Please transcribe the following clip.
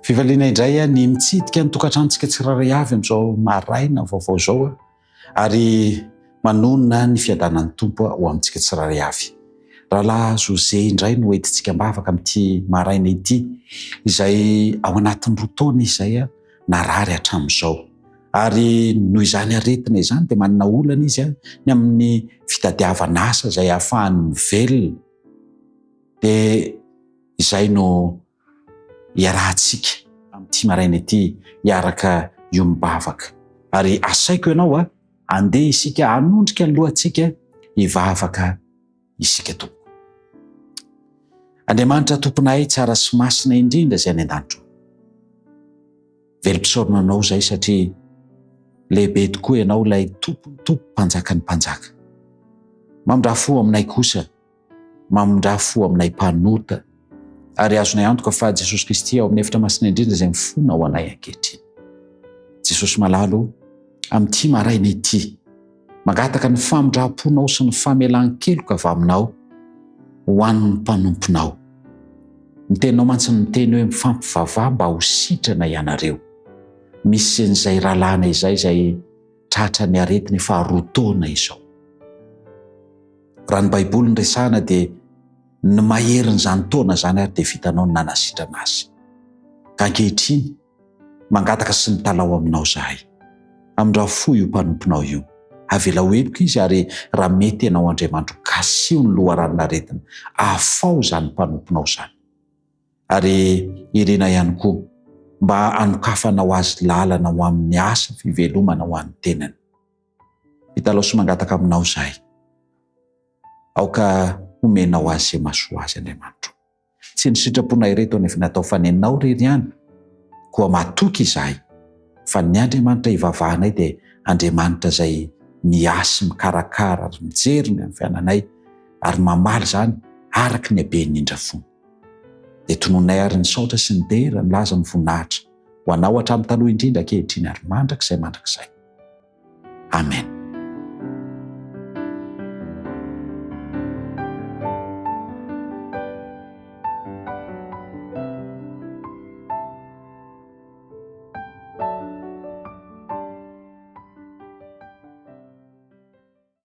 Fifaliana indray ny mitsidika ny tokantranontsika tsirairay avy amin'izao maraina vaovao izao ary manonona ny fiadanan'ny Tompo ho amintsika tsirairay avy. Rahalahy José indray no entintsika am-bavaka amin'ity maraina ity, izay ao anatin'ny roa taona izy izay narary hatramin'izao. Ary noho izany aretina izany dia manana olana izy ny amin'ny fitadiavana asa izay ahafahany mivelona. Dia izay no iarahantsika amin'ity maraina ity hiaraka hiombavaka. Ary asaiko ianao a, andeha isika hanondrika ny lohantsika hivavaka isika tompoko. Andriamanitra tomponay tsara sy masina indrindra izay any an-danitra. Velom-pisaorana anao izay satria lehibe tokoa ianao ilay tompon'ny tompo mpanjakan'ny mpanjaka. Mamindrà fo aminay kosa. Mamindrà fo aminay mpanota, ary azonay antoka fa Jesosy Kristy ao amin'ny efitra masina indrindra izay mifona ho anay ankehitriny. Jesosy malala o, amin'ity maraina ity, mangataka ny famindram-ponao sy ny famelan-keloka avy aminao ho an'ny mpanomponao. Ny teninao mantsy no miteny hoe mifampivavaha mba ho sitrana ianareo. Misy an'izay rahalahinay izay izay tratran'ny aretina efa roa taona izao. Raha ny Baiboly no resahana dia ny maherin'izany taona izany ary dia vitanao ny nanasitrana azy. Ka ankehitriny, mangataka sy mitalaho aminao izahay. Amindrao fo io mpanomponao io. Avelao heloka izy ary raha mety ianao Andriamanitro kasiho ny loharanon'aretina. Afaho izany mpanomponao izany. Ary irina ihany koa mba hanokafanao azy lalana ho amin'ny asa fivelomana ho an'ny tenany. Mitalaho sy mangataka aminao izahay. Aoka homenao azy izay mahasoa azy, Andriamanitro. Tsy ny sitraponay ireto anefa ny atao fa ny anao irery ihany. Koa matoky izahay fa ny Andriamanitra ivavahanay dia Andriamanitra izay miahy sy mikarakara ary mijery ny amin'ny fiainanay ary mamaly izany araka ny haben'ny indra fony. Dia tononay ary ny saotra sy ny dera, ny laza, ny voninahitra ho anao hatramin'ny taloha indrindra ankehitriny ary mandrakizay mandrakizay. Amen.